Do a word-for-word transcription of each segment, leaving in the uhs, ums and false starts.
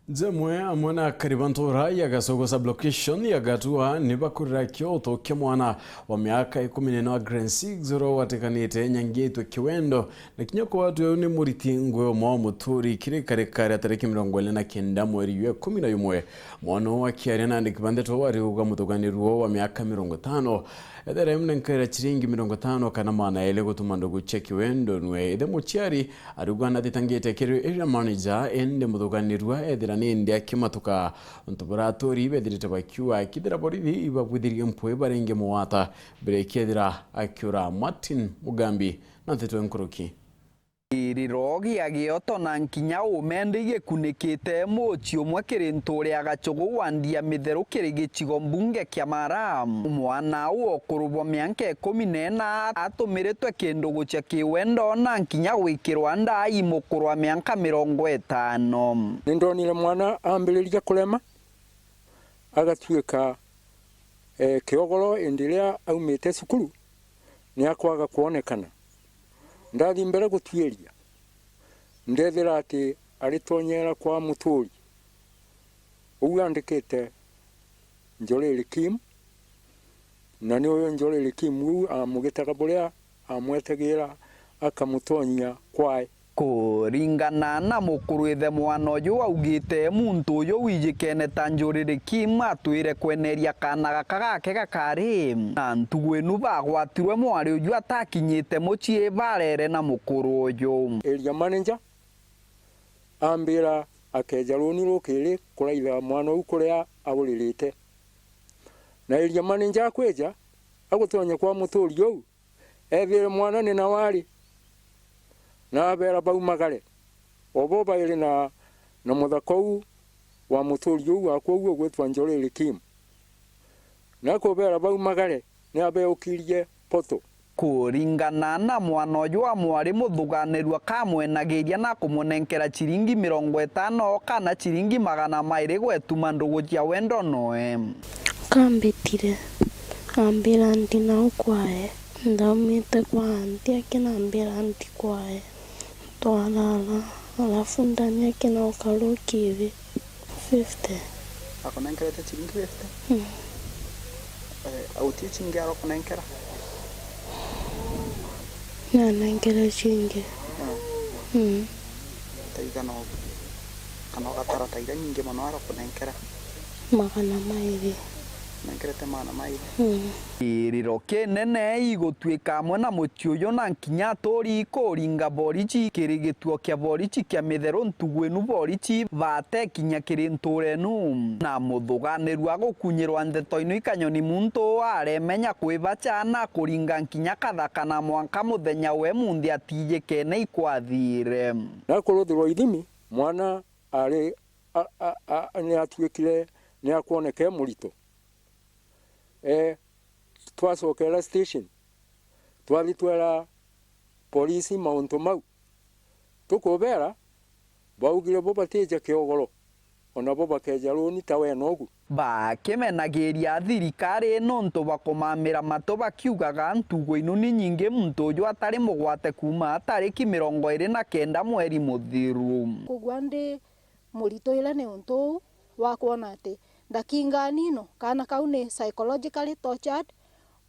Njemwe amwe na akari ba ntura ya Gacogo sub-location ya Gatua ni bakurira kioto kia mwana wa miaka ikumi na ina wa grade six uria watikanite nyangitwe kiwendo na kinya kwatwa ni muriti ngui umwe wa muturi kiri karikari ya tariki mirongo iri na kenda mweri jwa ikumi na jumwe. Mwana uu akiaria na andiki ba ndeto ariuga muthuganirua wa miaka mirongo itano ethere emnenkera ciringi mirongo itano kana magana jeri gutuma ndugu cia kiwendo nwe ithe muciari ariuga nathitangite kiri area manager indi muthuganirua ethira ni indi akimatuka untu buria aturi bethirite bakiuga akithira borithi ibabwithirie mpwi barenge mugwata mbere ikethira akiura. Martin Mugambi na nteto nkuruki. Kiriro gia gioto na nkinya umendi gikunikite muci umwe kiri nture ya Gacogo wandi ya Mitheru kiri gicigo mbunge kia Mara. Mwana uu ukuru bwa mianka ikumi na ina atumiritwe kindu gucia kiwendo na nkinya gwikirwa ndai mukuru wa mianka mirongo itano. Nindonire mwana ambiriria kurema, agatuika, eh, kiogoro indi iria aumite cukuru ni akwaga kwonekana. Ndathi mbere gutuiria, ndethira ati aritonyera kwa muturi uu andikite Njoriri Kim, na ni uyu Njoriri Kim uu amugitaga buria amwetagira akamutonyia kwae. Kuringana na mukuru ithe mwana uju augite, muntu uju wijikene ta Njuriri Kim atwire kweneria kaana gaka gake gakari, na ntugu inu bagwatirwe mwari uju atakinyite mucii barere na mukuru uju. Area manager ambira akeja runi rukiri kuraitha mwana uu kuria auririte, na area manager akwija agutonya kwa muturi uu, ethire mwana ni nawe ari, na abeera baumagare, o bo bairi na, na muthaka uu wa muturi uu wa kwou ugwitwa Njoriri Kim. Na kubeera baumagare, ni abeaukirie poto. Kuringana na mwana uju wa mwari, muthuganirua kamwenagiria na kumunenkera ciringi mirongo itano kana ciringi magana mairi gwetuma ndugu cia wendo noe. Kambitire, ambira ndi nau kwae. Ndaumite kwa anti akinambira ndi kwae. Twarara, alafu ndani akina ukaruki ivi fifty. Akunenkerete ciringi fifty? Mm. Eh, guti cingi arokunenkera? Nanenkere cingi. Mm. Mm. Taigana ugu? Kana ugatara ta iria nyingi mono arokunenkera? Magana mairi. Nenkerete magana mairi. Mm. Kiriro kinene igutwika amwe na mucii uyu na nkinya aturi kuringa borichi kiri gituo kia borichi kia Mitheru ntugu inu borichi batekinya kiri ntura inu. Na muthuganirua gukunyirwa ndeto inu ikanyoni muntu aremenya kwibacha na kuringa nkinya kathaka na mwanka muthenya we munthi atijikene ikwathire. Na kuruthirwa ithimi, mwana ari a, a, a, ni atuikire ni akwoneka e murito. E, twacokera station, twathi twera polisi mauntu mau. Tukubera, baugire bo batija kiogoro, ona bo bakeja runi ta we nogu. Bakimenagiria thirikari nontu bakumamira matu bakiugaga ntugo inu ni nyingi muntu uju atari mugwate kuuma tariki mirongo iri na kenda mweri muthiru. Kugua ndi murito ira ni untu uu wa kwona ati ndakinga nino kaana kau ni psychologically tortured,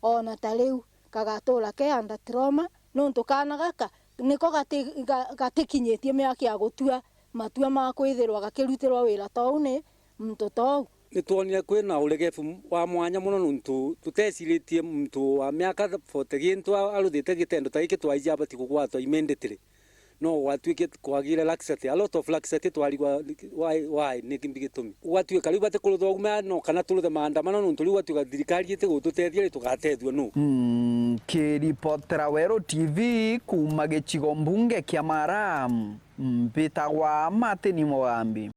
ona ta riu kagatura ke under trauma, nontu kaana gaka niko gati-, ga-, gatikinyitie miaka ya gutua matua ma kwithirwa gakirutirwa wira tou ni muntu tou. Nitwonire kwina uregefu wa mwanya mono, nontu tuteciritie muntu wa miaka forty gintu a-, aruthite gitendo ta giki twaiji abati kugwatwa immediately. No gwatuike kwagire laxity, a lot of laxity twarigwa, why, why, ni kimbi gitumi? Gwatuika riu batikurutha ugume no kana turuthe maandamano, nontu riu gwatuika thirikari itigututeethia ri, tugatethua nu? Nkiripotera Weru T V kuuma gicigo mbunge kia Mara, mbitagwa Martin Mugambi.